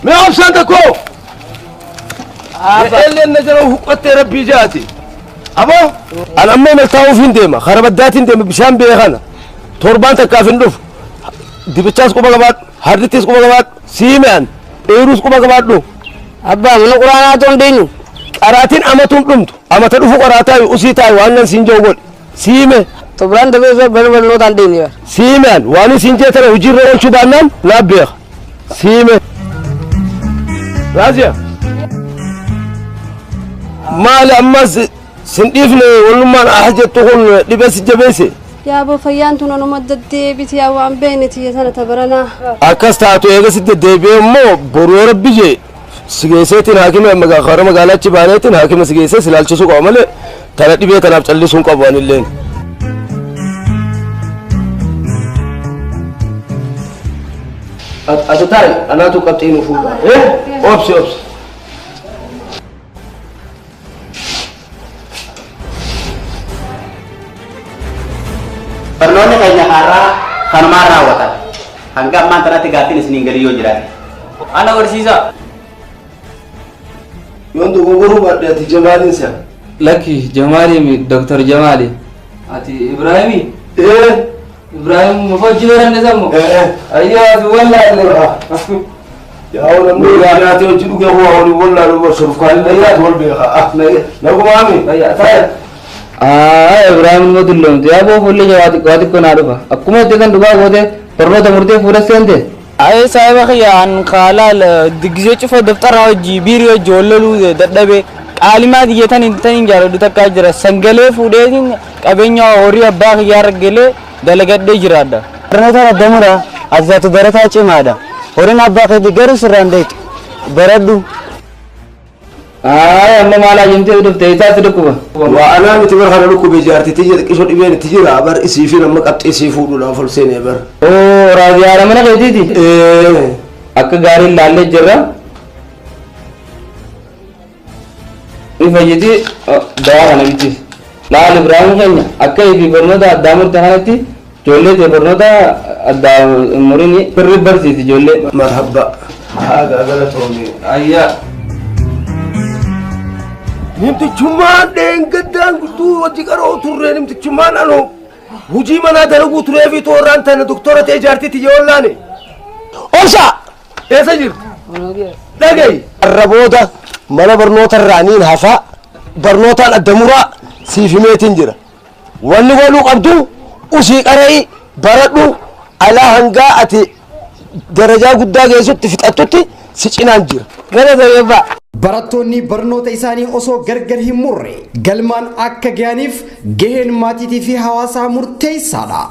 Mee obsaan tokko. Eelleen na jala huqqattee rabbii jaati. Aboo an amma imaltaa'uuf hin deema. Kara baddaatiin deema bishaan bee kana. Torbaan takkaaf hin dhufu. Dibichaas quba qabaadhu. Hardittis quba qabaadhu. Siime an. Dheeruus quba qabaadhu. Abbaa mana quraanaa toon deenyu. Qaraatiin amatuun dhumtu. Amata dhufu qaraataa usii taa'i waan nan siin jiru godhi. Siime. Torbaan dabee bara barnootaan deemne. Siime an waan siin jee tana hojiirra oolchuu baannaan naaf beeka. Siime. Raaziya. Maali ammas sin dhiifne wallummaan ah jettu kun dhibee si jabeesse. Yaaboo fayyaan tun onuma deddeebiti yaa waan beekne tiyya tana tabaranaa. Akkas taatu eega si deddeebi'ee immoo boru yoo rabbi jee si geesseetiin haakima karaa magaalaa achi baaneetiin haakima si geessee si ilaalchisuu qaba malee tana dhibee tanaaf callisuu hin qabu anilleen. Ati taa'i anaatu qabxii nu fuudha. Obsi obsi. Barnoonni keenya har'aa kanumaan raawwatan. Hanga ammaan tanatti gaaffiin isiniin galii yoo jiraate. Ana barsiisaa. Yoon dogoggoruu baadhe ati Jamaaliin si'a. Lakki Jamaali Dr. Jamaali. Ati Ibraahimi? Ee. Ibraahim mafa hojii baranne sammo? Ee. Ayyaa ati wallaalle. Yaa namni nyaatee hojii dhugee hoo waliin wallaalu barsuuf kaanillee yaadu wal beeka. Nagumaami. Aa Ibraahim ilma dulloomte yaa boo fuullee waa xiqqoo naa dhufa. Akkuma itti kan dhugaa goote barnoota murtee fuula seente. Ayee saahiba kiyya an kaalaal gisee cufa daftara hojii biirii hojii walloluu dadhabee qaalimaa tiyya tan hin jaaladhu takkaa jira sangalee fuudheetiin qabeenya horii abbaa kiyyaa argalee dalagadhee jiraadha. Barnoota adda ati barataa cimaadha. Horiin abbaa keetii garuu sirraan deetu. Baradhu. Aa amma maal ajamtee dhufte isaatti dhukkuba. Waa anaa miti bar kana dhukkube jaarti tiyya xiqqishoo dhibeen itti jira bar isii fi nama qabxii isii fuudhuudhaaf ol seenee bar. Oo raaziyaadha mana keetiiti. Ee. Akka gaariin laallee jirra. Ni fayyiti dawaa kana miti. Laal Ibraahim keenya akka ifi barnoota addaa murte kanatti ijoollee ta'e barnoota addaa muriin birri barsiisi ijoollee. Marhabba. Haa galatoomii. Ayyaa. Namtichummaan dheengaddaan guutuu hojii qaroo turre namtichummaan anoo hojii manaa dalaguu turee fi tooraan tana doktora ta'e jaartii tiyya wallaane. Obsa! Eessa jirtu? Dhagayi. Har'a booda mana barnoota irraa niin hafaa barnootaan adda muraa siif himeetiin jira. Wanni godhuu qabdu usii qara'ii baradhu alaa hangaa ati darajaa guddaa geessutti fixattutti si cinaan jira. Gara zareeffaa. Barattoonni barnoota isaanii osoo gargar hin murre galmaan akka ga'aniif gaheen maatiitii fi hawaasaa murteessaadha.